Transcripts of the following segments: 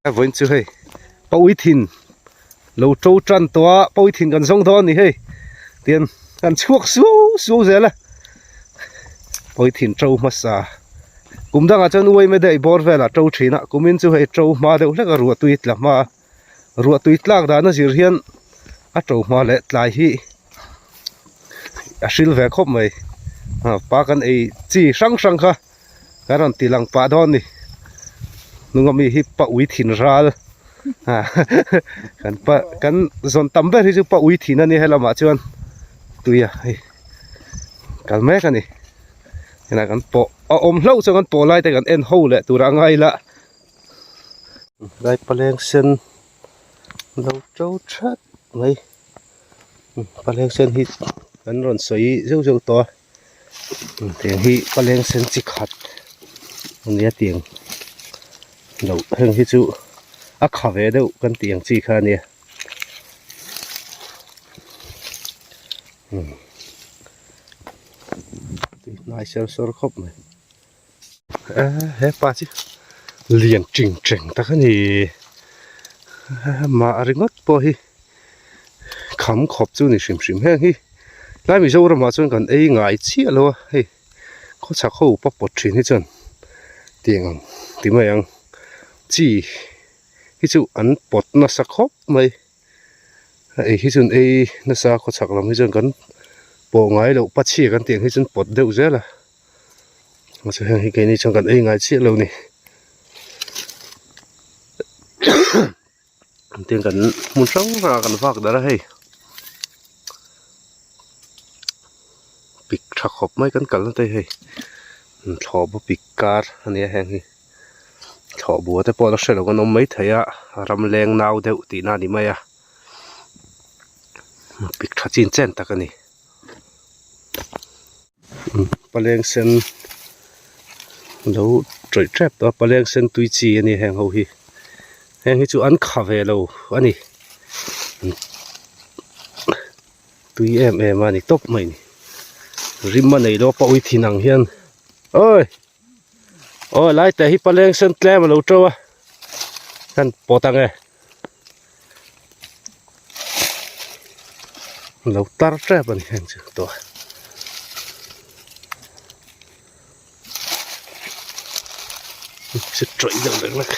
Vawiin chu hei Pawithin lo to tan tawh a, Pawithin kan zawng dawn a ni hei tian kan chhuak suau suau zel a, Pawithin to hmasa kum dangah chuan uaime daih bawr velah to thin a, kumin chu hei to hma deuh hlek a ruah tui tla hma a, ruah tui tlak dan a zir hian a to hma leh tlai hi a hril ve khawp mai, pa kan ei chi hrang hrang kha. Kan rawn ti lang pah dawn ni. Hnunga mi hi pa ui thin ral. Kan pa kan zawn tam ber hi chu pa ui thin a ni helamah chuan tui a hei kal mek a ni. Hena kan pawh a awm hlauh chuan kan pawh lai te kan en ho leh tur a ngai la. Lai paleng sen lo to that mai. Paleng sen hi kan rawn sawi zeuh zeuh tawh a. Tiang hi paleng sen chi khat a nia tiang loh heng hi chu a kha ve deuh kan tih ang chi kha a nia hnai ser sawr khawp mai hepa chu lian teng teng tak a ni mah ringawt pawh hi. Kham khawp chu ni hrim hrim heng hi tlai Mizoramah chuan kan ei ngai chiah lo a hei khawchhak ho pa pawt thin hi chuan tiang ang ti mai ang chi hi chu an pawt nasa khawp mai a ei hi chuan ei nasa khawchhak lam hi chuan kan pawh ngai loh pa chhia kan tih ang hi chuan pawt deuh zel a mahse heng hi keini chuan kan ei ngai chiah lo a ni. Tin kan hmun hrang hrangah kan vak darh a hei pik tha khawp mai kan kalna te hi hei thlawhbaw pik kar a nia heng hi thlawhbua te pawh la hre lo kan awm maithei a ram leng nau deuh tihna a ni mai a pik tha chin chen tak a ni. Paleng sen lo tawih tep tawh a paleng sen tui chi a ni heng ho hi heng hi chu an kha ve lo a ni tui em em a ni tawp mai ni rim a nei lo a pawi thin ang hian awi aw lai te hi paleng sen tlem a lo to a kan pawt ang e. Lo tar tep a ni heng chu tawh se tawih deuh lek lek.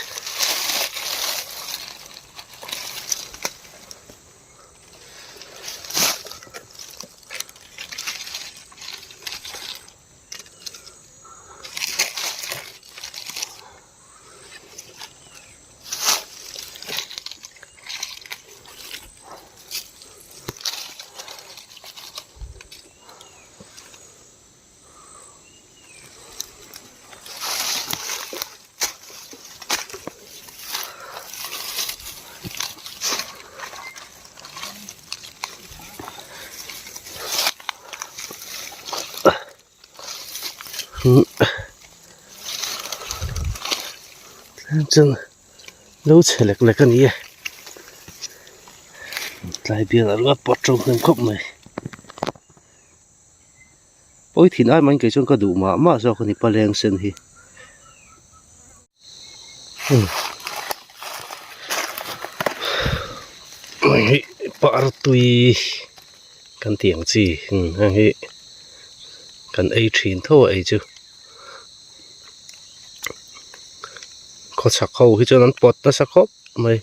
Chuan lo chhe lek lek a ni e tlai bial ah ringawt pawh a to hnem khawp mai pawi thin ai mai kei chuan ka duh mah mah zawk a ni paleng sen hi. Hei hi partui kan tih ang chi heng hi kan ei thin tho a ei chu khawchhak ho hi chuan an pawt nasa khawp mai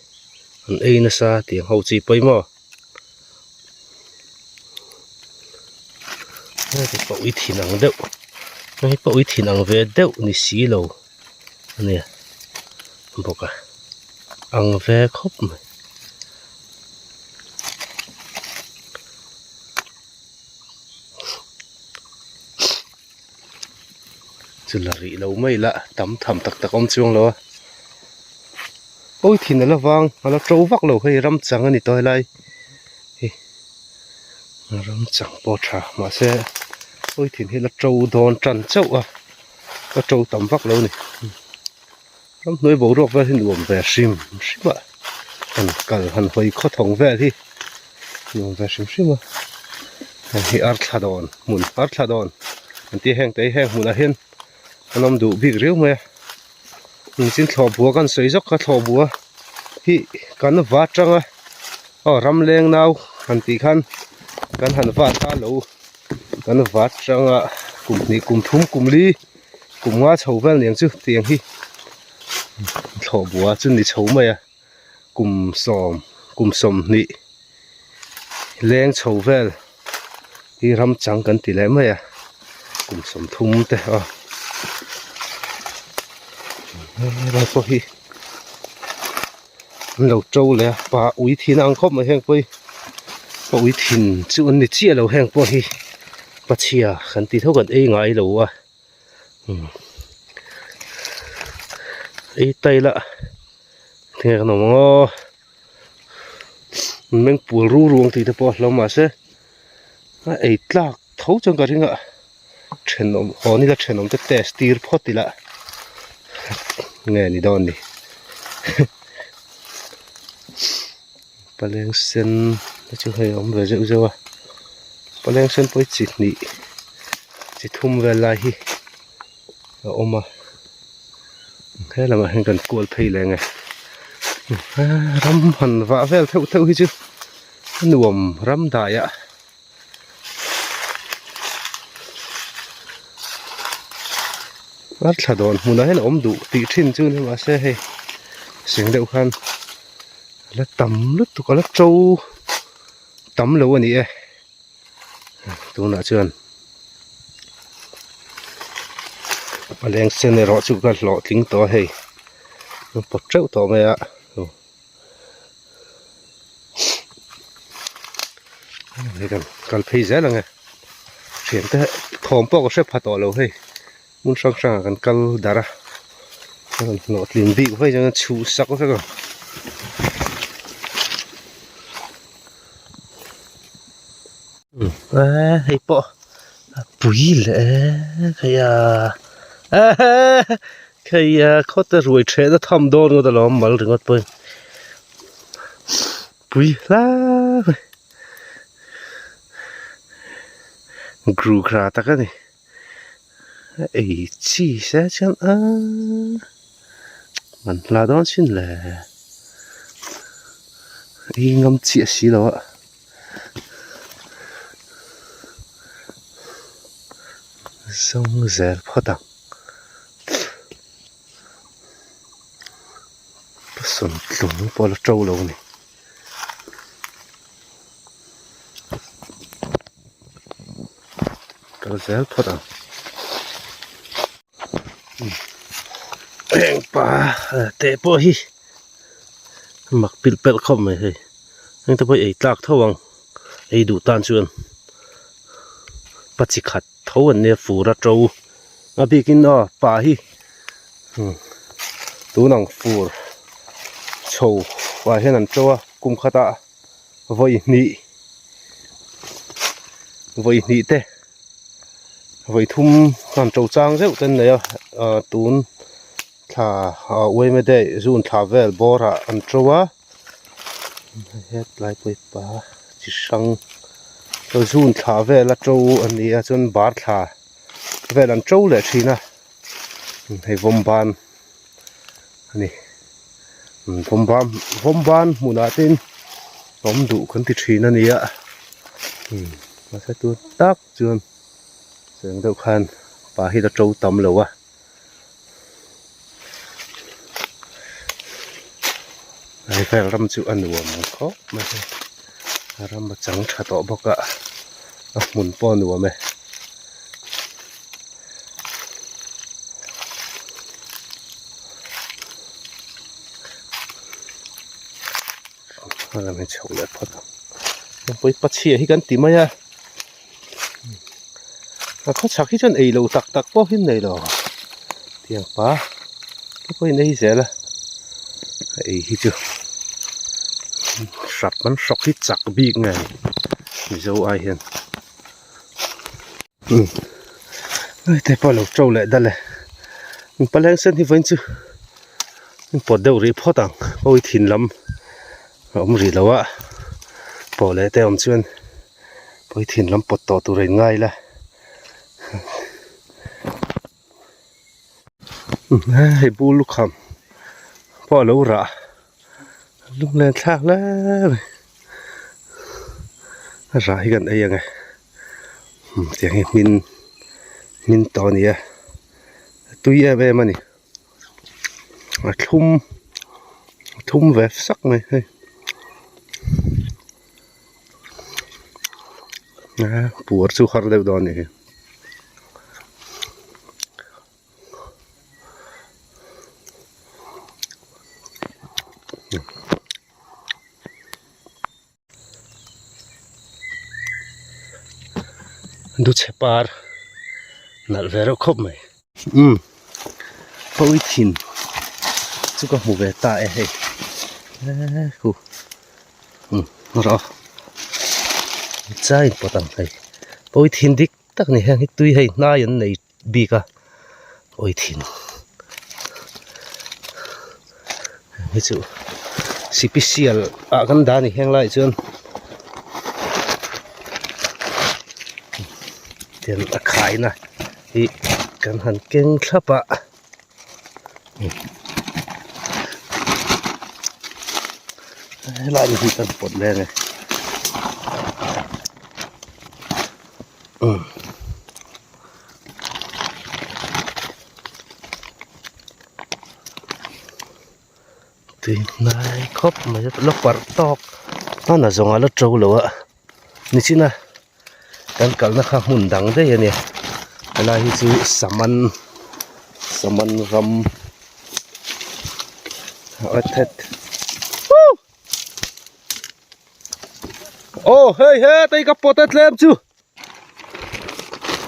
an ei nasa tiang ho chi pawimawh heti pawh ui thin ang deuh hei pawh ui thin ang ve deuh ni silo a nia bawk a ang ve khawp mai. Chu la rih lo mai la tam tham tak tak awm chuang lo a awi thin a la vang a la to vak lo hei ram chang a ni tawh helai hi ram chang pawh a tha mahse awi thin hi la to dawn tan chauh a la to tam vak lo a ni ramhnuai boruak vel hi nuam ve hrim hrim a han kal han hawi khawthawng vel hi nuam ve hrim hrim a hei hi arthla dawn hmun arthla dawn an tih heng te hi heng hmunah hian an awm duh bik riau mai a engtin thlawhbua kan sawi zawk kha thlawhbua. hi kan va tang a aw ram leng nau han tih khan kan han vat a lo kan vat tang a kum hnih kum thum kum li kum nga chho vel niang chu tiang hi thlawh bua chu ni chho mai a kum sawm kum sawmhnih leng chho vel hi ram chang kan ti leh mai a kum 30 te a helai pawh hi an lo to leh a pa ui thin a ang khawp mai heng pawh hi pa ui thin chu an ni chiah lo heng pawh hi pachhia kan tih tho kan ei ngai lo a. Ei tai lah tinge kan awm ang aw meng pul ru ru ang tih te pawh a hlauh mahse a ei tlak tho chuan ka ring a thenawm haw nila thenawm te test tir phawt ila nge ni dawn ni paleng sen te chu hei a awm ve zeuh zeuh a paleng sen pawh hi chi hnih chi thum vel lai hi a awm a he lamah hian kan kual phei leh ang e ram han vah vel theuh theuh hi chu a nuam ram dai ah. Arthla dawn hmunah hian a awm duh tih thin chu ni mahse hei seng deuh khan a la tam lutuk a la to tam lo a ni e tunah chuan a leng sen erawh chu ka hlawhtling tawh a hei a pawt teuh tawh mai a. Hei kan kal phei zel ang e thian te thawm pawh ka hre pha tawh lo hei hmun hrang hrang ah kan kal darh a a rawn hnawh tlin bik vaih chuan a chhuh sak vek ang hei pawh a pui leh hei a Hei khawte ruai thehna tham dawn ngawt alawm mal ringawt pawhin pui hlak mai gru gra tak a ni a ei chi se chuan aaa man hla dawn sin le ei ngam chiah si lo a. Zawng zel phawt ang. Pasawm tlung pawh la to lo a ni. Kal zel phawt ang. Heng pa teh pawh hi mak pilh pelh khawp mai hei. Heng te pawh hi ei tlak tho ang ei duh tan chuan pa chi khat tho an nia fur a to a bikin aw pa hi tun ang fur chho ah hian an to a kum khatah vawi hnih vawi hnih te vawi thum an to chang zeuh te an nei a ah tun thla ah uaime daih zun thla vel bawr ah an to a. Hetlai pawh hi pa chi hrang zun thla vel a to a ni a chuan bar thla vel an to leh thin a hei vawm ban a ni vawm ban vawm ban hmunah te in awm duh kan ti thin a ni a mahse tun tak chuan cheng deuh khan pa hi la to tam lo a. Hei vel ram chu a nuam ang khawp mai a a ram a chang tha tawh bawk a a hmun pawh a nuam e. A lam hi chhoh leh phawt ang pawi pachhia hi kan ti mai a. A khawchhak hi chuan ei lo tak tak pawh hi an nei lo tiang pa te pawhin ei zel a a ei hi chu hrap an hrawk hi chak bik nge ni mizo ai hian umm hei te pawh a lo to leh dal e paleng sen hi vawiin chu an pawt deuh rih phawt ang pawi thin lam a awm rih lo a pawh leh te awm chuan. Pawithin lam pawt tawh tur a in ngai la hei bul lukham pawh a lo rah. Lunglen thlak hle mai a rah hi kan ei ang e tiang hi hmin hmin tawh a ni a a tui em em a ni a thlum a thlum ve sak mai hei puar chu har deuh dawn a ni hi. Du chhe par nalh ve reuh khawp mai umm pawi thin chu ka hmu ve ta e hei eee khu umm rawh chai pawt ang hei pawi thin dik tak ni hian hi tui hei hnai an nei bik a awi thin hei chu sipisial ah kan dah a ni heng laiah chuan tiang a khaina hi kan han keng thlap a helai hi kan pawt leng e. Tui hnai khawp mai a la parh tawk hmanah zawng a la to lo a nichina kan kalna kha hmun dang daih a nia helai hi chu saman saman ram a that. Aw hei he tei ka pawt a tlem chu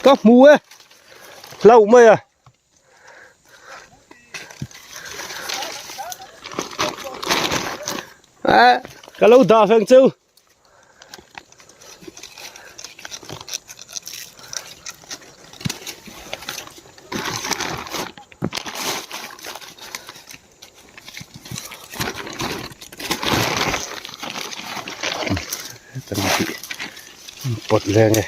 ka hmu e hlauh mai a eh ka lo dah feng chu. Pawt leng e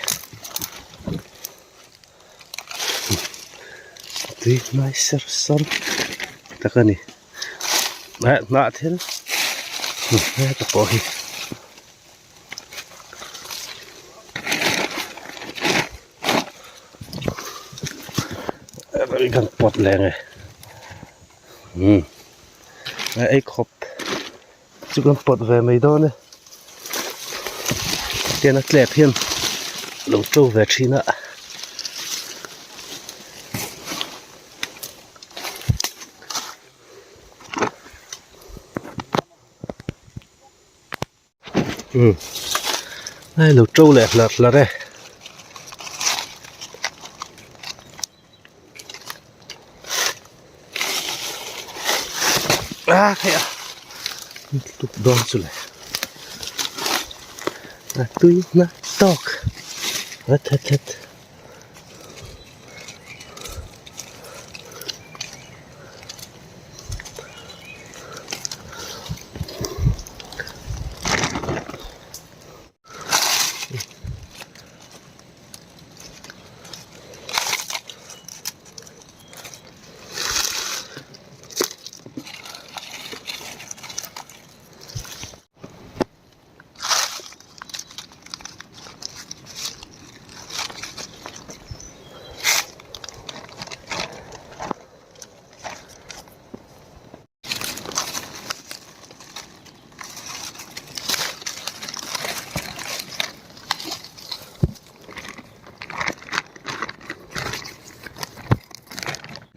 tui hnai ser sawr tak a ni eh hnah thil heta pawh hi. Kan pawt leng e umm a ei khawp chu kan pawt ve mai dawn e tian a tlep hian a lo to ve thin a. Umm ai lo to leh hlarh hlarh e. A theih a tuk dawn chu le a tui hna tawk a that that.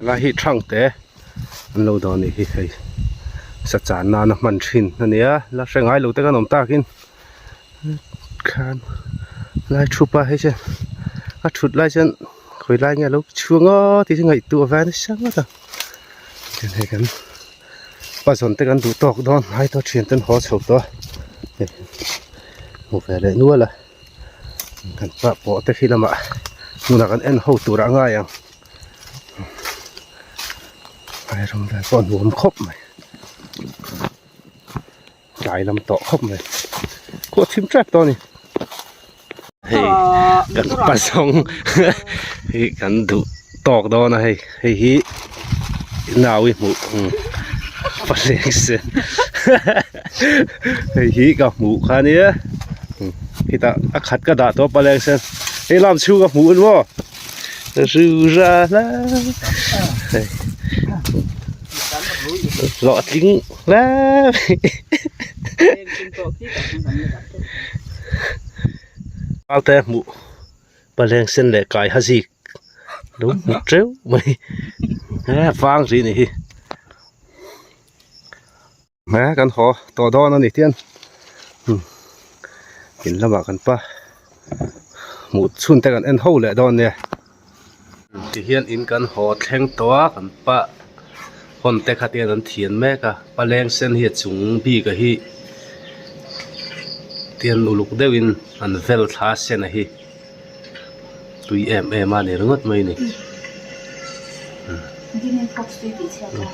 Helai hi thang te an lo dawh a nih hi hei sa chan nana hman thin a nia la hre ngai lo te kan awm takin khan lai thup a hei chuan a thut lai chuan khawi lai nge a lo chhuang aw tih chu ngaihtuah ve nasa ngawt a chuan hei kan pa zawn te kan duh tawk dawn hnai tawh thian ten haw chho tawh a hei hmu ve leh nual a kan pa pawh te khi lamah hmunah kan en ho turah a ngai ang ai ram vel pawh a nuam khawp mai. Tlai lam tawh khawp mai khuah thim tep tawh a ni hei kan pa zawng hi kan duh tawk dawn a hei hei hi nau i hmuh paleng sen. Hei hi ka hmuh kha nia khitah a khat ka dah tawh a paleng sen hei lam chhung ka hmuh a ni maw rura la hei hlawhtling hle mai Naute hmuh paleng sen leh kai hazik lo hmu teuh mai he vang ri ni hi he kan haw tawh dawn a ni tian in lamah kan pa hmuh chhun te kan en ho leh dawn nia tihian in kan haw thleng tawh a kan pa hawn te kha tian an thian mek a paleng sen hi a chung bik a hi tian uluk deuhin an vel thla sen a hi. Tui em em a ni ringawt mai ni.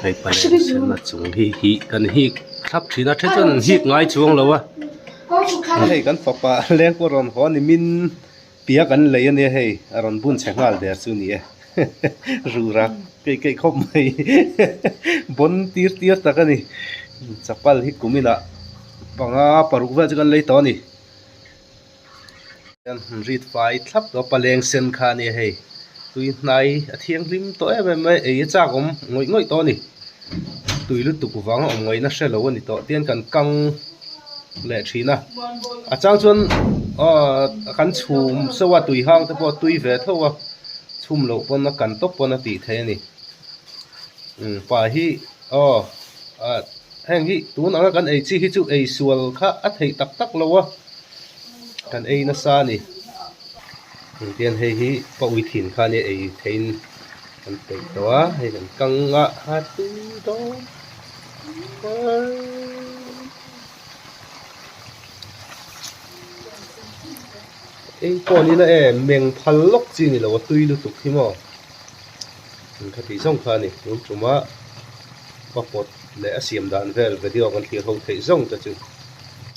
Hei paleng sen a chung hi hi kan hik thlap thin a then chuan an hik ngai chuang lo a. Hei kan fapa leng pawh rawn haw a ni min tia kan lei a nia hei a rawn bun chhe nghal der chu ni e. Rura keih keih khawp mai bawn tir tir tak a ni. Chapal hi kum inah panga paruk vel chu kan lei tawh a ni. Hian rit fai thlap tawh a paleng sen kha a nia hei tui hnai a thianghlim tawh em em mai ei a chak awm ngawih ngawih tawh a ni tui lutuk vang a awm ngaihna hre lo a ni tawh tihian kan kang leh thin a a chang chuan aw kan chhum so a tui hang te pawh a tui ve tho a chhum loh pawn a kan tawp pawn a tih theih a ni umm pa hi aw ah heng hi tun anga kan ei chi hi chu ei sual kha a theih tak tak lo a. Kan ei nasa a ni. Engtian hei hi ka ui thin kha nia ei theihin kan peih tawh a, hei kan kang a a tui dawn Ei pawh ni la e meng phal lawk chi ni lo a tui lutuk hi maw kha tih zawng kha a ni tun tuma ka pawt leh a siam dan vel video kan thlir ho theih zawng te chu.